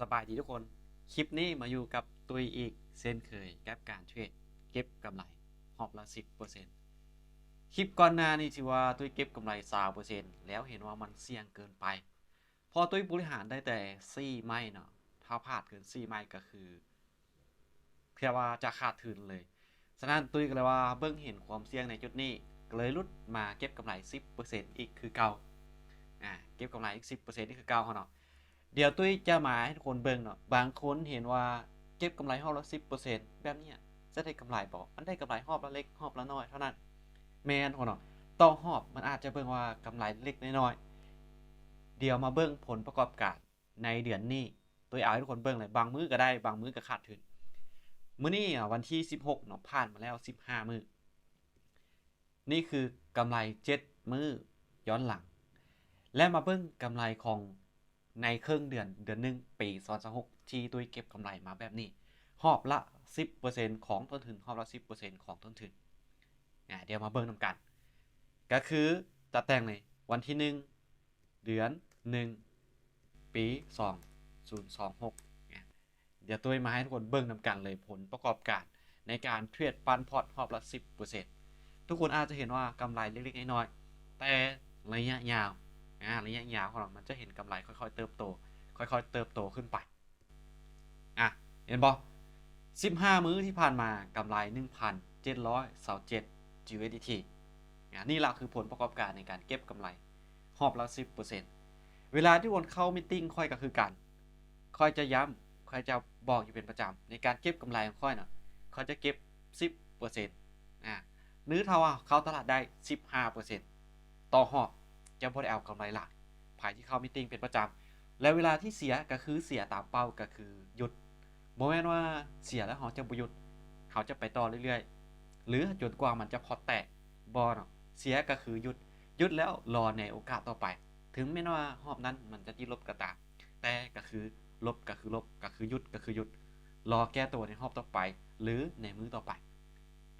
ສະບາຍດີທຸກຄົນ, ຄລິບນີ້ມາຢູ່ກັບຕຸ້ຍອີກເຊັ່ນເຄີຍກັບການເທຣດເກັບກຳໄລຮອບລະສິບເປີເຊັນ. ຄລິບກ່ອນໜ້ານີ້ທີ່ວ່າຕຸ້ຍເກັບກຳໄລຊາວເປີເຊັນ ແລ້ວເຫັນວ່າມັນສ່ຽງເກີນໄປ, ເພາະຕຸ້ຍບໍລິຫານໄດ້ແຕ່ສີ່ໄມ້ເນາະ, ຖ້າພາດເກີນສີ່ໄມ້ກໍຄື ເທື່ອວ່າຈະຂາດທຶນເລີຍ. ສະນັ້ນຕຸ້ຍກໍເລີຍວ່າເບິ່ງເຫັນຄວາມສ່ຽງໃນຈຸດນີ້ ກໍເລີຍຫຼຸດມາເກັບກຳໄລສິບເປີເຊັນອີກຄືເກົ່າ. ອາ ເກັບກຳໄລອີກສິບເປີເຊັນອີກຄືເກົ່າເນາະ. ດຽວຕຸ້ຍຈະມາໃຫ້ທຸກຄົນເບິ່ງເນາະ, ບາງຄົນເຫັນວ່າເກັບກຳໄລຮອບລະສິບເປີເຊັນແບບນີ້ຈະໄດ້ກຳໄລບໍ່? ມັນໄດ້ກຳໄລຮອບລະເລັກຮອບລະນ້ອຍເທົ່ານັ້ນ. ແມ່ນເນາະ, ຕໍ່ຮອບມັນອາດຈະເບິ່ງວ່າກຳໄລເລັກນ້ອຍ. ດຽວມາເບິ່ງຜົນປະກອບການໃນເດືອນນີ້. ໂດຍເອົາໃຫ້ທຸກຄົນເບິ່ງເລີຍ, ບາງມື້ກໍໄດ້ ບາງມື້ກໍຂາດທຶນ. ມື້ນີ້ອະ ວັນທີສິບຫົກເນາະ, ຜ່ານມາແລ້ວສິບຫ້າມື້. ນີ້ຄືກຳໄລເຈັດມື້ຍ້ອນຫຼັງ. ແລະ ມາເບິ່ງກຳໄລຂອງໃນເຄິ່ງເດືອນ ເດືອນໜຶ່ງ ປີສອງພັນຊາວຫົກ ທີ່ຕຸ້ຍເກັບກຳໄລມາແບບນີ້ ຮອບລະສິບເປີເຊັນຂອງຕົ້ນທຶນ, ຮອບລະສິບເປີເຊັນຂອງຕົ້ນທຶນ. ອາ ດຽວມາເບິ່ງນຳກັນ. ກໍຄືຕັດແຕ່ງໃນວັນທີໜຶ່ງ ເດືອນໜຶ່ງ ປີສອງພັນຊາວຫົກ. ດຽວຕຸ້ຍມາໃຫ້ທຸກຄົນເບິ່ງນຳກັນເລີຍ ຜົນປະກອບການໃນການເທຣດປັນພອດຮອບລະສິບເປີເຊັນ. ທຸກຄົນອາດຈະເຫັນວ່າກຳໄລເລັກໆນ້ອຍໆ, ແຕ່ໄລຍະຍາວ ອາ ໄລຍະຍາວຂອງເຮົາ ມັນຈະເຫັນກຳໄລຄ່ອຍໆເຕີບໂຕ, ຄ່ອຍໆເຕີບໂຕຂຶ້ນໄປ. ອາ ເຫັນບໍ່? ສິບຫ້າມື້ທີ່ຜ່ານມາ ກຳໄລໜຶ່ງພັນເຈັດຮ້ອຍຊາວເຈັດ USDT. ອາ ນີ້ລະຄືຜົນປະກອບການໃນການເກັບກຳໄລຮອບລະສິບເປີເຊັນ. ເວລາທີ່ຄົນເຂົ້າມີດຕິງຂ້ອຍກໍຄືກັນ, ຂ້ອຍຈະຢ້ຳ, ຂ້ອຍຈະບອກຢູ່ເປັນປະຈຳ ໃນການເກັບກຳໄລຂອງຂ້ອຍນະ, ຂ້ອຍຈະເກັບສິບເປີເຊັນ. ອາ ຫຼືຖ້າວ່າເຂົ້າຕະຫຼາດໄດ້ສິບຫ້າເປີເຊັນຕໍ່ຮອບ, ຈະບໍ່ໄດ້ເອົາກຳໄລຫຼາຍ. ໃຜທີ່ເຂົ້າມີດຕິງເປັນປະຈຳ ແລະ ເວລາທີ່ເສຍກໍຄືເສຍຕາມເປົ້າ ກໍຄືຢຸດ. ບໍ່ແມ່ນວ່າເສຍແລ້ວເຮົາຈະບໍ່ຢຸດ, ເຮົາຈະໄປຕໍ່ເລື້ອຍໆ ຫຼືຈົນກວ່າມັນຈະພອດແຕກ, ບໍ່ເນາະ. ເສຍກໍຄືຢຸດ, ຢຸດແລ້ວລໍໃນໂອກາດຕໍ່ໄປ. ເຖິງແມ່ນວ່າຮອບນັ້ນມັນຈະຕິດລົບກໍຕາມ, ແຕ່ກໍຄືລົບກໍຄືລົບ, ກໍຄືຢຸດກໍຄືຢຸດ, ລໍແກ້ຕົວໃນຮອບຕໍ່ໄປ ຫຼືໃນມື້ຕໍ່ໄປ.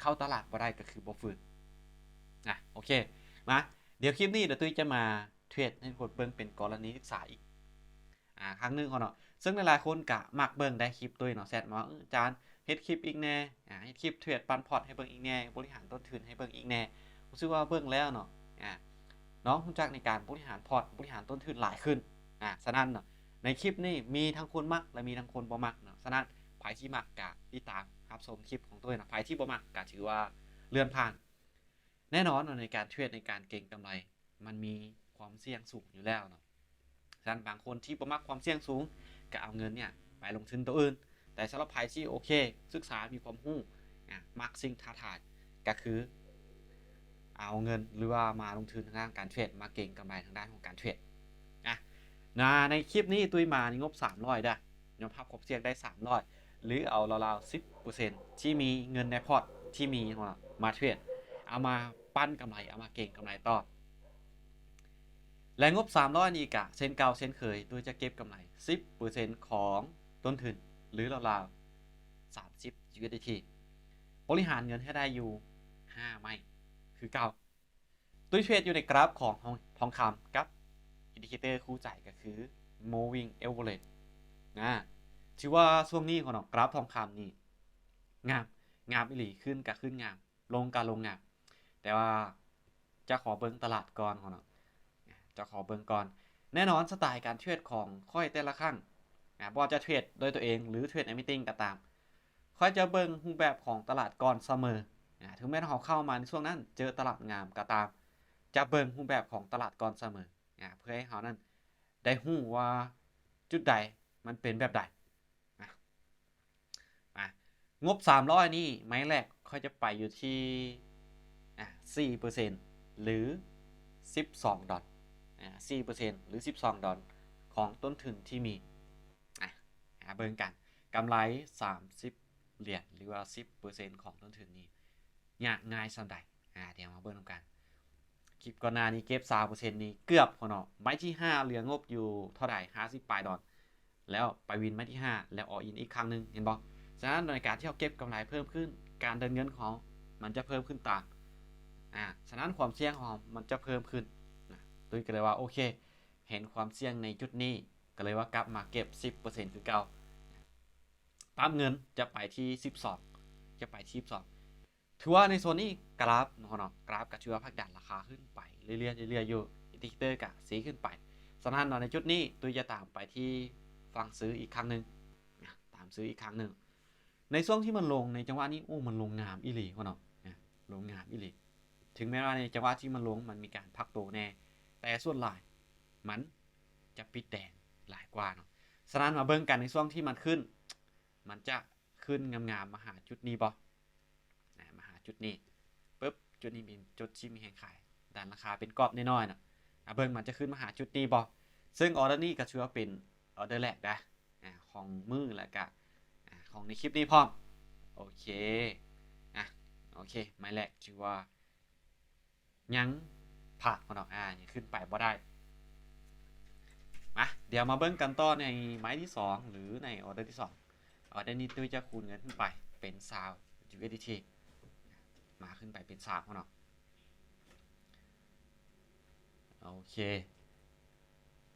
ເຂົ້າຕະຫຼາດບໍ່ໄດ້ກໍຄືບໍ່ຝຶກ. ອາ ໂອເຄ ມາ ດຽວຄລິບນີ້ດຽວຕຸ້ຍຈະມາເທຣດໃຫ້ທຸກຄົນເບິ່ງເປັນກໍລະນີສຶກສາອີກ ອາ ຄັ້ງໜຶ່ງເນາະ. ເຊິ່ງຫຼາຍໆຄົນກະມັກເບິ່ງໄດ໋ຄລິບຕຸ້ຍເນາະ, ແຊັດມາວ່າ ເອີ ອາຈານ ເຮັດຄລິບອີກແດ່, ອາ ເຮັດຄລິບເທຣດປັນພອດໃຫ້ເບິ່ງອີກແດ່, ບໍລິຫານຕົ້ນທຶນໃຫ້ເບິ່ງອີກແດ່. ຮູ້ສຶກວ່າເບິ່ງແລ້ວເນາະ ອາ ນ້ອງຮູ້ຈັກໃນການບໍລິຫານພອດ, ບໍລິຫານຕົ້ນທຶນຫຼາຍຂຶ້ນ. ອາ ສະນັ້ນເນາະ ໃນຄລິບນີ້ມີທັງຄົນມັກ ແລະ ມີທັງຄົນບໍ່ມັກເນາະ. ສະນັ້ນໃຜທີ່ມັກກະຕິດຕາມຮັບຊົມຄລິບຂອງຕົວເອງເນາະ, ໃຜທີ່ບໍ່ມັກກະຖືວ່າເລື່ອນຜ່ານ. ແນ່ນອນເນາະ ໃນການເທຣດ, ໃນການເກັງກຳໄລ ມັນມີຄວາມສ່ຽງສູງຢູ່ແລ້ວເນາະ. ສະນັ້ນບາງຄົນທີ່ບໍ່ມັກຄວາມສ່ຽງສູງ ກະເອົາເງິນເນຍໄປລົງທຶນໂຕອື່ນ. ແຕ່ສຳລັບໃຜທີ່ໂອເຄ ສຶກສາ ມີຄວາມຮູ້ ອາ ມັກສິ່ງທ້າທາຍ ກະຄືເອົາເງິນ ຫຼືວ່າມາລົງທຶນທາງດ້ານການເທຣດ, ມາເກັງກຳໄລທາງດ້ານຂອງການເທຣດ. ອາ ໃນຄລິບນີ້ຕຸ້ຍມາໃນງົບສາມຮ້ອຍເດີ້, ຍອມຮັບຄວາມສ່ຽງໄດ້ສາມຮ້ອຍ ຫຼືເອົາລາວໆສິບເປີເຊັນທີ່ມີເງິນໃນພອດທີ່ມີມາເທຣດ, ເອົາມາປັ້ນກຳໄລ, ເອົາມາເກັງກຳໄລຕໍ່. ແລະ ງົບສາມຮ້ອຍນີ້ກະເຊັ່ນເກົ່າເຊັ່ນເຄີຍ, ໂດຍຈະເກັບກຳໄລສິບເປີເຊັນຂອງຕົ້ນທຶນ ຫຼືລາວໆສາມສິບ USDT. ບໍລິຫານເງິນໃຫ້ໄດ້ຢູ່ຫ້າໄມ້ຄືເກົ່າ. ຕຸ້ຍເທຣດຢູ່ໃນກຣາຟຂອງ ຂອງທອງຄຳກັບ indicator ຄູ່ໃຈກໍຄື moving average ນະ. ຖືວ່າຊ່ວງນີ້ເນາະ ກຣາຟທອງຄຳນີ້ງາມ, ງາມອີ່ຫຼີ, ຂຶ້ນກໍຂຶ້ນງາມ, ລົງກໍລົງງາມ. ແຕ່ວ່າຈະຂໍເບິ່ງຕະຫຼາດກ່ອນເນາະ, ຈະຂໍເບິ່ງກ່ອນ. ແນ່ນອນ ສະໄຕການເທຣດຂອງຂ້ອຍແຕ່ລະຄັ້ງ ອາ ບໍ່ວ່າຈະເທຣດດ້ວຍຕົວເອງ ຫຼືເທຣດໃນມີດຕິງກໍຕາມ, ຂ້ອຍຈະເບິ່ງຮູບແບບຂອງຕະຫຼາດກ່ອນສະເໝີ. ອາ ເຖິງແມ່ນເຮົາເຂົ້າມາໃນຊ່ວງນັ້ນ ເຈີຕະຫຼາດງາມກໍຕາມ, ຈະເບິ່ງຮູບແບບຂອງຕະຫຼາດກ່ອນສະເໝີ ອາ ເພື່ອໃຫ້ເຮົານັ້ນໄດ້ຮູ້ວ່າຈຸດໃດມັນເປັນແບບໃດ. ອາ ອາ ງົບສາມຮ້ອຍນີ້ ໄມ້ແລກຂ້ອຍຈະໄປຢູ່ທີ່ ອາ ສີ່ເປີເຊັນ ຫຼື ສິບສອງດອນ, ອາ ສີ່ເປີເຊັນ ຫຼື ສິບສອງດອນຂອງຕົ້ນທຶນທີ່ມີ. ອາ ມາເບິ່ງກັນ ກຳໄລສາມສິບ ຫຼຽນ ຫຼືວ່າສິບເປີເຊັນຂອງຕົ້ນທຶນນີ້ຍາກງ່າຍສ່ຳໃດ. ອາ ດຽວມາເບິ່ງນຳກັນ. ຄລິບກ່ອນໜ້ານີ້ເກັບຊາວເປີເຊັນນີ້ເກືອບເນາະ, ໄມ້ທີຫ້າເຫຼືອງົບຢູ່ເທົ່າໃດ? ຫ້າສິບປາຍດອນ, ແລ້ວໄປວິນໄມ້ທີຫ້າ ແລ້ວ all in ອີກຄັ້ງໜຶ່ງ ເຫັນບໍ່? ສະນັ້ນໃນການທີ່ເຮົາເກັບກຳໄລເພີ່ມຂຶ້ນ, ການເດີນເງິນຂອງເຮົາມັນຈະເພີ່ມຂຶ້ນຕາມ. ອາ ສະນັ້ນຄວາມສ່ຽງຂອງເຮົາມັນຈະເພີ່ມຂຶ້ນນະ. ຕຸ້ຍກໍເລີຍວ່າ ໂອເຄ ເຫັນຄວາມສ່ຽງໃນຈຸດນີ້ ກໍເລີຍວ່າກັບມາເກັບສິບເປີເຊັນຄືເກົ່າ. ປັບເງິນຈະໄປທີ່ສິບສອງ ຈະໄປທີ່ສິບສອງ. ຖືວ່າໃນໂຊນນີ້ກຣາຟເນາະ ກຣາຟກໍຖືວ່າຜັກດັນລາຄາຂຶ້ນໄປເລື້ອຍໆ ເລື້ອຍໆຢູ່ ອິນດິເຄເຕີກໍຊີ້ຂຶ້ນໄປ. ສະນັ້ນເນາະ ໃນຈຸດນີ້ຕຸ້ຍຈະຕາມໄປທີ່ຝັ່ງຊື້ອີກຄັ້ງໜຶ່ງ ນະ ຕາມຊື້ອີກຄັ້ງໜຶ່ງ. ໃນຊ່ວງທີ່ມັນລົງໃນຈັງຫວະນີ້ ໂອ້ ມັນລົງງາມອີ່ຫຼີເນາະ ນະ ລົງງາມອີ່ຫຼີ. ເຖິງແມ່ນວ່າໃນຈັງຫວະທີ່ມັນລົງ ມັນມີການພັກໂຕແດ່ ແຕ່ສ່ວນຫຼາຍມັນຈະປິດແດງຫຼາຍກວ່າເນາະ. ສະນັ້ນມາເບິ່ງກັນໃນຊ່ວງທີ່ມັນຂຶ້ນ ມັນຈະຂຶ້ນງາມໆ ມາຫາຈຸດນີ້ບໍ່? ນະ ມາຫາຈຸດນີ້ປຶບ ຈຸດນີ້ເປັນຈຸດທີ່ມີແຮງຂາຍ ດັນລາຄາເປັນກອບນ້ອຍໆ ນະ. ອາ ເບິ່ງມັນຈະຂຶ້ນມາຫາຈຸດນີ້ບໍ່? ເຊິ່ງອໍເດີນີ້ກໍຖືວ່າເປັນອໍເດີແລກນະ ອາ ຂອງມື້ ແລ້ວກະ ອາ ຂອງໃນຄລິບນີ້ພ້ອມ. ໂອເຄ ອາ ໂອເຄ ໄມ້ແລກຖືວ່າ ຍັງພາດເນາະ ອາ ຍັງຂຶ້ນໄປບໍ່ໄດ້. ມາ ດຽວມາເບິ່ງກັນຕໍ່ໃນໄມ້ທີສອງ ຫຼື ໃນອໍເດີທີສອງ. ອໍເດີນີ້ຕຸ້ຍຈະຄູນເງິນຂຶ້ນໄປເປັນຊາວ ຢູເອສດີທີ ມາຂຶ້ນໄປເປັນຊາວເນາະ. ໂອເຄ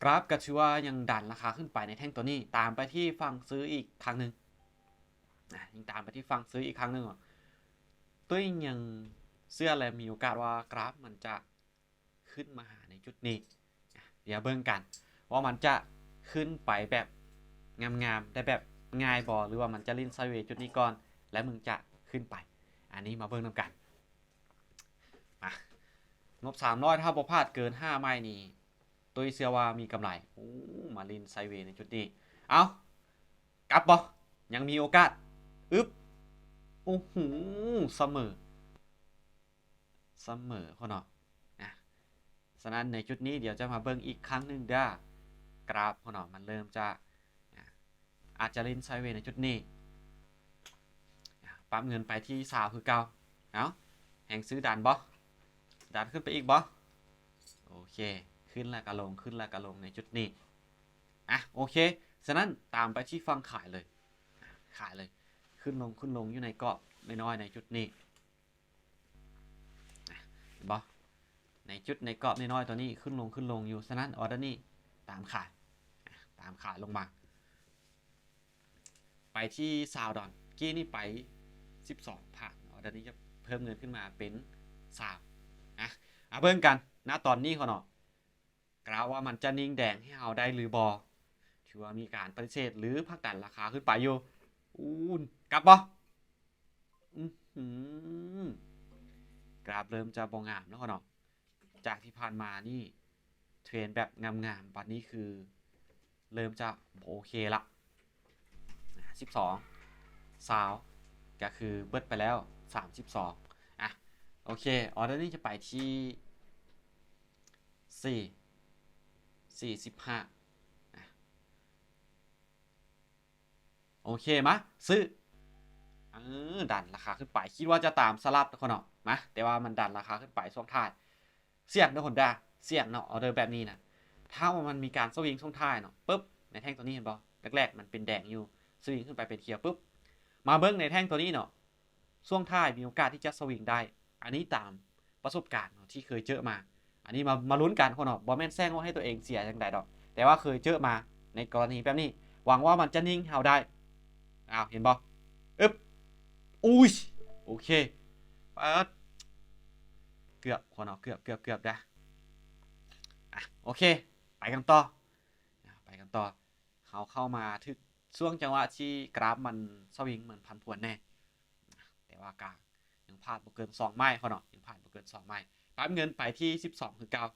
ກຣາຟກໍຖືວ່າຍັງດັນລາຄາຂຶ້ນໄປໃນແທ່ງຕົວນີ້ ຕາມໄປທີ່ຝັ່ງຊື້ອີກຄັ້ງໜຶ່ງ ນະ ຍັງຕາມໄປທີ່ຝັ່ງຊື້ອີກຄັ້ງໜຶ່ງເນາະ. ຕຸ້ຍຍັງເຊື່ອ ແລະ ມີໂອກາດວ່າກຣາຟມັນຈະຂຶ້ນມາຫາໃນຈຸດນີ້. ອາ ດຽວເບິ່ງກັນວ່າມັນຈະຂຶ້ນໄປແບບງາມໆ ໄດ້ແບບງ່າຍບໍ່ ຫຼືວ່າມັນຈະຫຼິ້ນໄຊເວຈຸດນີ້ກ່ອນ ແລ້ວມັນຈະຂຶ້ນໄປ. ອັນນີ້ມາເບິ່ງນຳກັນ. ມາ ງົບສາມຮ້ອຍ ຖ້າບໍ່ພາດເກີນຫ້າໄມ້ນີ້ ຕຸ້ຍເຊື່ອວ່າມີກຳໄລ. ໂອ້ ມາຫຼິ້ນໄຊເວໃນຈຸດນີ້. ເອົ້າ ກັບບໍ່? ຍັງມີໂອກາດ. ອຶບ ໂອ້ໂຫ ສະເໝີ ສະເໝີເນາະ. ອາ ສະນັ້ນໃນຈຸດນີ້ ດຽວຈະມາເບິ່ງອີກຄັ້ງໜຶ່ງເດີ້ ກຣາຟເນາະ ມັນເລີ່ມຈະ ອາ ອາດຈະຫຼິ້ນໄຊເວໃນຈຸດນີ້. ອາ ປັບເງິນໄປທີ່ຊາວຄືເກົ່າ. ເອົ້າ ແຮງຊື້ດັນບໍ່? ດັນຂຶ້ນໄປອີກບໍ່? ໂອເຄ ຂຶ້ນແລ້ວກໍລົງ ຂຶ້ນແລ້ວກໍລົງໃນຈຸດນີ້. ອາ ໂອເຄ ສະນັ້ນຕາມໄປທີ່ຝັ່ງຂາຍເລີຍ ຂາຍເລີຍ ຂຶ້ນລົງ ຂຶ້ນລົງຢູ່ໃນກອບນ້ອຍໆ ໃນຈຸດນີ້. ອາ ເຫັນບໍ່? ໃນຈຸດໃນກອບນ້ອຍໆ ຕົວນີ້ ຂຶ້ນລົງ ຂຶ້ນລົງຢູ່. ສະນັ້ນ ອໍເດີນີ້ຕາມຂາຍ ອາ ຕາມຂາຍລົງມາ ໄປທີ່ຊາວດອນ. ກີ້ນີ້ໄປສິບສອງ ຜ່ານ. ອໍເດີນີ້ຈະເພີ່ມເງິນຂຶ້ນມາເປັນຊາວ. ອາ ມາເບິ່ງກັນ ນະ ຕອນນີ້ເນາະ ກຣາຟວ່າມັນຈະນິ່ງແດງໃຫ້ເຮົາໄດ້ຫຼືບໍ່? ຖືວ່າມີການປະຕິເສດ ຫຼື ຜັກດັນລາຄາຂຶ້ນໄປຢູ່. ອູ້ ກັບບໍ່? ອືຫື ກຣາຟເລີ່ມຈະບໍ່ງາມແລ້ວເນາະ. ຈາກທີ່ຜ່ານມານີ້ເທຣນແບບງາມໆ ບັດນີ້ຄືເລີ່ມຈະບໍ່ໂອເຄລະ. ສິບສອງ ຊາວ ກໍຄືເບິດໄປແລ້ວ ສາມສິບສອງ. ອາ ໂອເຄ ອໍເດີນີ້ຈະໄປທີ່ສີ່ ສີ່ສິບຫ້າ. ອາ ໂອເຄ ມາ ຊື້. ເອີ ດັນລາຄາຂຶ້ນໄປ ຄິດວ່າຈະຕາມສະຫຼັບເນາະ ມາ ແຕ່ວ່າມັນດັນລາຄາຂຶ້ນໄປຊ່ວງທ້າຍ. ສ່ຽງເດີ້ຄົນດາ ສ່ຽງເນາະ ອໍເດີແບບນີ້ນະ. ຖ້າວ່າມັນມີການສະວິງຊ່ວງທ້າຍເນາະ ປຶບ ໃນແທ່ງຕົວນີ້ເຫັນບໍ່? ແລກໆມັນເປັນແດງຢູ່ ສະວິງຂຶ້ນໄປເປັນຂຽວ ປຶບ ມາເບິ່ງໃນແທ່ງຕົວນີ້ເນາະ ຊ່ວງທ້າຍມີໂອກາດທີ່ຈະສະວິງໄດ້. ອັນນີ້ຕາມປະສົບການເນາະ ທີ່ເຄີຍເຈີມາ. ອັນນີ້ມາ ມາລຸ້ນກັນເນາະ ບໍ່ແມ່ນແຊ່ງວ່າໃຫ້ຕົວເອງເສຍຈັ່ງໃດດອກ ແຕ່ວ່າເຄີຍເຈີມາໃນກໍລະນີແບບນີ້. ຫວັງວ່າມັນຈະນິ່ງເຮົາໄດ້. ອ້າວ ເຫັນບໍ່? ອຶບ ອຸ້ຍ ໂອເຄ ປາດ ເກືອບເນາະ ເກືອບ ເກືອບ ເກືອບດາ. ອາ ໂອເຄ ໄປກັນຕໍ່ ໄປກັນຕໍ່. ເຮົາເຂົ້າມາຖືກຊ່ວງຈັງຫວະທີ່ກຣາຟມັນສະວິງ ມັນຜັນຜວນແດ່ ແຕ່ວ່າກະຍັງພາດບໍ່ເກີນສອງໄມ້ເນາະ ຍັງພາດບໍ່ເກີນສອງໄມ້. ປັບເງິນໄປທີ່ສິບສອງຄືເກົ່າ.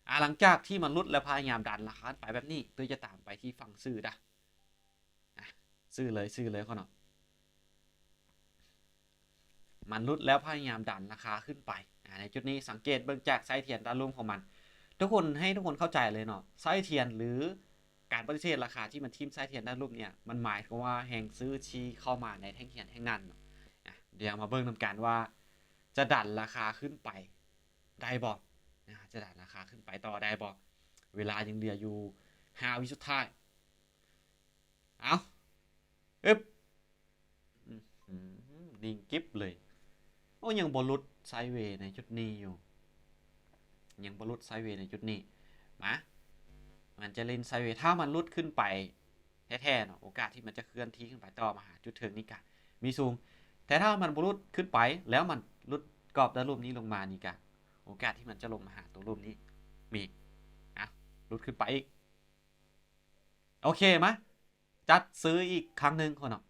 ອາ ຫຼັງຈາກທີ່ມັນຫຼຸດແລ້ວພະຍາຍາມດັນລາຄາໄປແບບນີ້ ເພື່ອຈະຕາມໄປທີ່ຝັ່ງຊື້ດາ. ອາ ຊື້ເລີຍ ຊື້ເລີຍເນາະ. ມັນຫຼຸດແລ້ວພະຍາຍາມດັນລາຄາຂຶ້ນໄປ. ອາ ໃນຈຸດນີ້ສັງເກດເບິ່ງຈາກໄສ້ທຽນດ້ານລຸ່ມຂອງມັນ. ທຸກຄົນ ໃຫ້ທຸກຄົນເຂົ້າໃຈເລີຍເນາະ ໄສ້ທຽນ ຫຼື ການປະຕິເສດລາຄາທີ່ມັນຖິ້ມໄສ້ທຽນດ້ານລຸ່ມເນ່ຍ ມັນໝາຍຄວາມວ່າແຮງຊື້ທີ່ເຂົ້າມາໃນແທ່ງທຽນແທ່ງນັ້ນເນາະ. ອາ ດຽວມາເບິ່ງນຳກັນວ່າຈະດັນລາຄາຂຶ້ນໄປໄດ້ບໍ່? ອາ ຈະດັນລາຄາຂຶ້ນໄປຕໍ່ໄດ້ບໍ່? ເວລາຍັງເຫຼືອຢູ່ຫ້າວິສຸດທ້າຍ. ເອົ້າ ອຶບ ອື້ຫື ນິ່ງກິບເລີຍ. ໂອ້ ຍັງບໍ່ຫຼຸດໄຊເວໃນຈຸດນີ້ຢູ່ ຍັງບໍ່ຫຼຸດໄຊເວໃນຈຸດນີ້. ມາ ເ ມັນຈະຫຼິ້ນໄຊເວ ຖ້າມັນຫຼຸດຂຶ້ນໄປແທ້ໆເນາະ ໂອກາດທີ່ມັນຈະເຄື່ອນທີ່ຂຶ້ນໄປຕໍ່ມາຫາຈຸດເທິງນີ້ກະມີສູງ. ແຕ່ຖ້າມັນບໍ່ຫຼຸດຂຶ້ນໄປ ແລ້ວມັນຫຼຸດກອບດ້ານລຸ່ມນີ້ລົງມານີ້ກະ ໂອກາດທີ່ມັນຈະລົງມາຫາຕົວລຸ່ມນີ້ມີ ອ່ະ ຫຼຸດຂຶ້ນໄປອີກ. ໂອເຄ ມາ ຈັດຊື້ອີກຄັ້ງໜຶ່ງພຸ້ນເນາະ.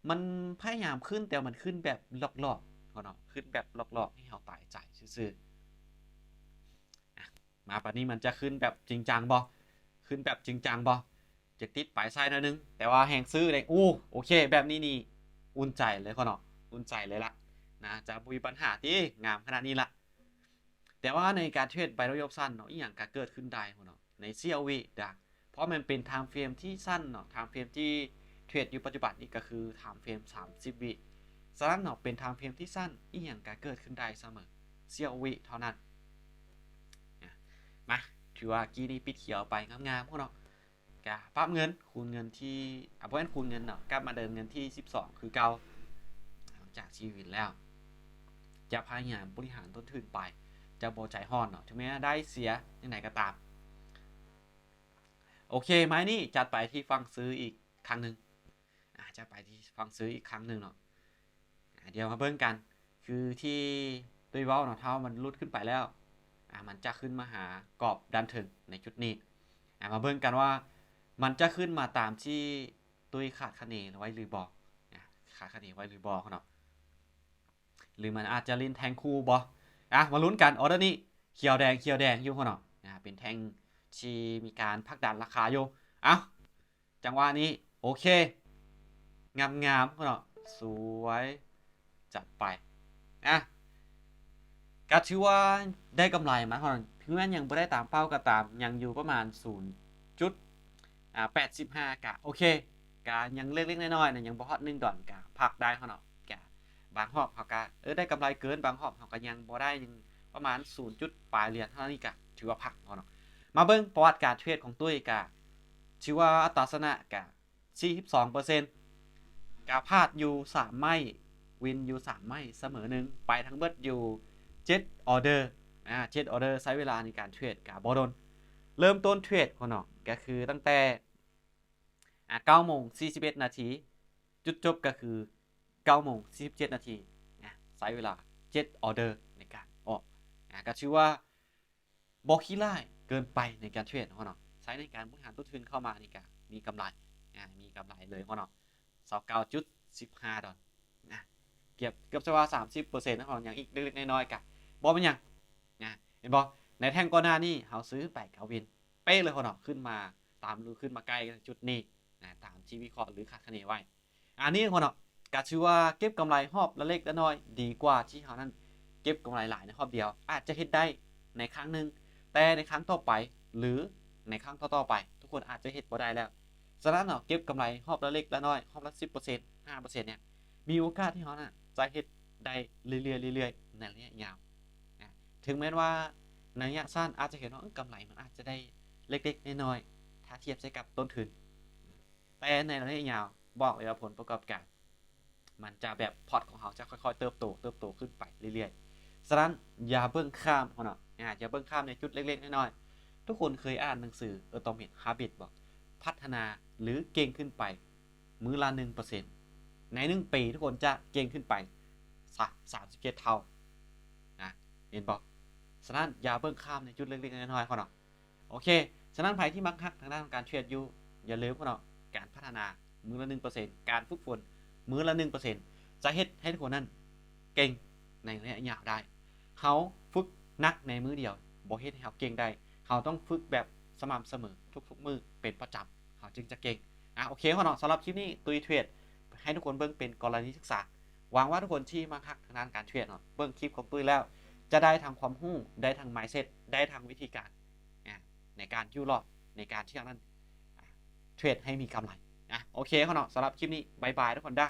ມັນພະຍາຍາມຂຶ້ນ ແຕ່ມັນຂຶ້ນແບບຫຼອກໆພຸ້ນເນາະ ຂຶ້ນແບບຫຼອກໆໃຫ້ເຮົາຕາຍໃຈຊື່ໆ. ອ່ະ ມາບາດນີ້ມັນຈະຂຶ້ນແບບຈິງຈັງບໍ່? ຂຶ້ນແບບຈິງຈັງບໍ່? ຈະຕິດປາຍໄຊໜ້ອຍໜຶ່ງ ແຕ່ວ່າແຮງຊື້ໄດ້ ໂອ້ ໂອເຄ ແບບນີ້ນີ້ອຸ່ນໃຈເລີຍພຸ້ນເນາະ ອຸ່ນໃຈເລີຍລະ ໜ້າຈະບໍ່ມີບັນຫາຕິ ງາມຂະໜາດນີ້ລະ. ແຕ່ວ່າໃນການເທຣດໄບໂນມິແອລຊັນເນາະ ອີ່ຫຍັງກະເກີດຂຶ້ນໄດ້ພຸ້ນເນາະ ໃນສ່ຽວວິດາ ເພາະມັນເປັນທາມເຟຣມທີ່ສັ້ນເນາະ ທາມເຟຣມທີ່ເທຣດຢູ່ປັດຈຸບັນນີ້ກະຄືທາມເຟຣມສາມສິບວິ. ສະນັ້ນເນາະ ເປັນທາມເຟຣມທີ່ສັ້ນ ອີ່ຫຍັງກະເກີດຂຶ້ນໄດ້ສະເໝີ ສ່ຽວວິເທົ່ານັ້ນ. ມາ ຖືວ່າກີ້ນີ້ປິດຂຽວໄປງາມໆພຸ້ນເນາະ. ກະປັບເງິນ ຄູນເງິນທີ່ ອ່າ ບໍ່ແມ່ນຄູນເງິນເນາະ ກັບມາເດີນເງິນທີສິບສອງຄືເກົ່າ. ຫຼັງຈາກຊີວິດແລ້ວ ຈະພະຍາຍາມບໍລິຫານຕົ້ນທຶນໄປ ຈະບໍ່ໃຈຮ້ອນເນາະ ເຖິງແມ້ໄດ້ເສຍຈັ່ງໃດກໍຕາມ. ໂອເຄ ໄມ້ນີ້ຈັດໄປທີ່ຝັ່ງຊື້ອີກຄັ້ງໜຶ່ງ ອ່າ ຈະໄປທີ່ຝັ່ງຊື້ອີກຄັ້ງໜຶ່ງເນາະ. ອ່າ ດຽວມາເບິ່ງກັນ ຄືທີ່ຕຸ້ຍເວົ້າເນາະ ຖ້າມັນຫຼຸດຂຶ້ນໄປແລ້ວ ອ່າ ມັນຈະຂຶ້ນມາຫາກອບດ້ານເທິງໃນຈຸດນີ້. ອ່າ ມາເບິ່ງກັນວ່າມັນຈະຂຶ້ນມາຕາມທີ່ຕຸ້ຍຄາດຄະເນໄວ້ຫຼືບໍ່ ອ່າ ຄາດຄະເນໄວ້ຫຼືບໍ່ເນາະ ຫຼືມັນອາດຈະຫຼິ້ນແທ່ງຄູ່ບໍ່. ອ່າ ມາລຸ້ນກັນ ອອເດີນີ້ຂຽວແດງ ຂຽວແດງຢູ່ເນາະ ອ່າ ເປັນແທ່ງທີ່ມີການຜັກດັນລາຄາຢູ່. ເອົ້າ ຈັງຫວະນີ້ ໂອເຄ ງາມໆເນາະ ສວຍ ຈັດໄປ. ອ່ະ ກະຖືວ່າໄດ້ກຳໄລມາເນາະ ເຖິງແມ່ນຍັງບໍ່ໄດ້ຕາມເປົ້າກໍຕາມ ຍັງຢູ່ປະມານສູນຈຸດ ອ່າ ແປດສິບຫ້າ ກະໂອເຄ ກະຍັງເລັກໆນ້ອຍໆນະ ຍັງບໍ່ຮອດໜຶ່ງດອນ ກະພັກໄດ້ເນາະ. ກະບາງຮອບເຮົາກະ ເອີ ໄດ້ກຳໄລເກີນ ບາງຮອບເຮົາກະຍັງບໍ່ໄດ້ ຍັງປະມານສູນຈຸດປາຍຫຼຽນເທົ່ານັ້ນ ນີ້ກະຖືວ່າພັກເນາະ. ມາເບິ່ງປະຫວັດການເທຣດຂອງຕຸ້ຍ ກະຖືວ່າອັດຕາຊະນະກະ ສີ່ສິບສອງເປີເຊັນ ກະພາດຢູ່ສາມໄມ້ ວິນຢູ່ສາມໄມ້ ສະເໝີໜຶ່ງ ໄປທັງເບິດຢູ່ເຈັດອອເດີ ອ່າ ເຈັດອອເດີ ໃຊ້ເວລາໃນການເທຣດກະບໍ່ດົນ. ເລີ່ມຕົ້ນເທຣດພຸ້ນເນາະ ກະຄືຕັ້ງແຕ່ ອ່າ ເກົ້າໂມງສີ່ສິບເອັດນາທີ ຈຸດຈົບກະຄືເກົ້າໂມງສີ່ສິບເຈັດນາທີ ອ່າ ໃຊ້ເວລາເຈັດອອເດີໃນການອອກ ອ່າ ກະຖືວ່າ ບໍ່ຂີ້ລ້າຍເກີນໄປໃນການເທຣດເນາະ ໃຊ້ໃນການບໍລິຫານຕົ້ນທຶນເຂົ້າມານີ້ກະມີກຳໄລ ອ່າ ມີກຳໄລເລີຍເນາະ ຊາວເກົ້າຈຸດສິບຫ້າດອນ ນະ ເກືອບ ເກືອບຈະວ່າສາມສິບເປີເຊັນເນາະ ຍັງອີກເລັກໆນ້ອຍໆ ກະບໍ່ເປັນຫຍັງ ນະ ເຫັນບໍ່ ໃນແທ່ງກ່ອນໜ້ານີ້ເຮົາຊື້ໄປກະວິນເປ້ເລີຍເນາະ ຂຶ້ນມາຕາມ ຫຼື ຂຶ້ນມາໃກ້ຈຸດນີ້ ນະ ຕາມທີ່ວິເຄາະ ຫຼື ຄາດຄະເນໄວ້. ອັນນີ້ເນາະ ກະຖືວ່າເກັບກຳໄລຮອບລະເລັກລະນ້ອຍ ດີກວ່າທີ່ເຮົານັ້ນເກັບກຳໄລຫຼາຍໃນຮອບດຽວ. ອາດຈະເຮັດໄດ້ໃນຄັ້ງໜຶ່ງ ແຕ່ໃນຄັ້ງຕໍ່ໄປ ຫຼື ໃນຄັ້ງຕໍ່ໆໄປ ທຸກຄົນອາດຈະເຮັດບໍ່ໄດ້ແລ້ວ. ສະນັ້ນເນາະ ເກັບກຳໄລຮອບລະເລັກລະນ້ອຍ ຮອບລະສິບເປີເຊັນ ຫ້າເປີເຊັນເນຍ ມີໂອກາດທີ່ເຮົານັ້ນຈະເຮັດໄດ້ເລື້ອຍໆ ເລື້ອຍໆໃນໄລຍະຍາວ. ເຖິງແມ່ນວ່າໃນໄລຍະສັ້ນອາດຈະເຫັນວ່າ ເອີ ກຳໄລມັນອາດຈະໄດ້ເລັກໆນ້ອຍໆ ຖ້າທຽບໃສ່ກັບຕົ້ນທຶນ ແຕ່ໃນໄລຍະຍາວ ບອກເລີຍວ່າຜົນປະກອບການ ມັນຈະແບບ ພອດຂອງເຮົາຈະຄ່ອຍໆເຕີບໂຕ ເຕີບໂຕຂຶ້ນໄປເລື້ອຍໆ. ສະນັ້ນຢ່າເບິ່ງຂ້າມເນາະ ອາ ຢ່າເບິ່ງຂ້າມໃນຈຸດເລັກໆນ້ອຍໆ. ທຸກຄົນເຄີຍອ່ານໜັງສື Atomic Habits ບໍ່? ພັດທະນາ ຫຼື ເກັ່ງຂຶ້ນໄປມື້ລະໜຶ່ງເປີເຊັນ ໃນໜຶ່ງປີ ທຸກຄົນຈະເກັ່ງຂຶ້ນໄປສາມສິບເຈັດເທົ່າ ນະ ເຫັນບໍ່? ສະນັ້ນຢ່າເບິ່ງຂ້າມໃນຈຸດເລັກໆນ້ອຍໆເນາະ. ໂອເຄ ສະນັ້ນໃຜທີ່ມັກຮັກທາງດ້ານຂອງການເທຣດຢູ່ ຢ່າລືມເນາະ ການພັດທະນາມື້ລະໜຶ່ງເປີເຊັນ ການຝຶກຝົນມື້ລະໜຶ່ງເປີເຊັນ ຈະເຮັດໃຫ້ທຸກຄົນນັ້ນເກັ່ງໃນໄລຍະຍາວໄດ້. ເຮົາຝຶກໜັກໃນມື້ດຽວບໍ່ເຮັດໃຫ້ເຮົາເກັ່ງໄດ້ ເຮົາຕ້ອງຝຶກແບບສະໝ່ຳສະເໝີທຸກໆມື້ເປັນປະຈຳ ເຮົາຈຶ່ງຈະເກັ່ງ. ອາ ໂອເຄເນາະ ສຳລັບຄລິບນີ້ ຕຸ້ຍເທຣດໃຫ້ທຸກຄົນເບິ່ງເປັນກໍລະນີສຶກສາ. ຫວັງວ່າທຸກຄົນທີ່ມັກຮັກທາງດ້ານການເທຣດເນາະ ເບິ່ງຄລິບຂອງຕຸ້ຍແລ້ວ ຈະໄດ້ທັງຄວາມຮູ້ ໄດ້ທັງ mindset ໄດ້ທັງວິທີການ ອ່າ ໃນການຢູ່ລອດ ໃນການທີ່ເຮົານັ້ນ ອ່າ ເທຣດໃຫ້ມີກຳໄລ. ອ່າ ໂອເຄເນາະ ສຳລັບຄລິບນີ້ ບາຍບາຍທຸກຄົນເດີ້.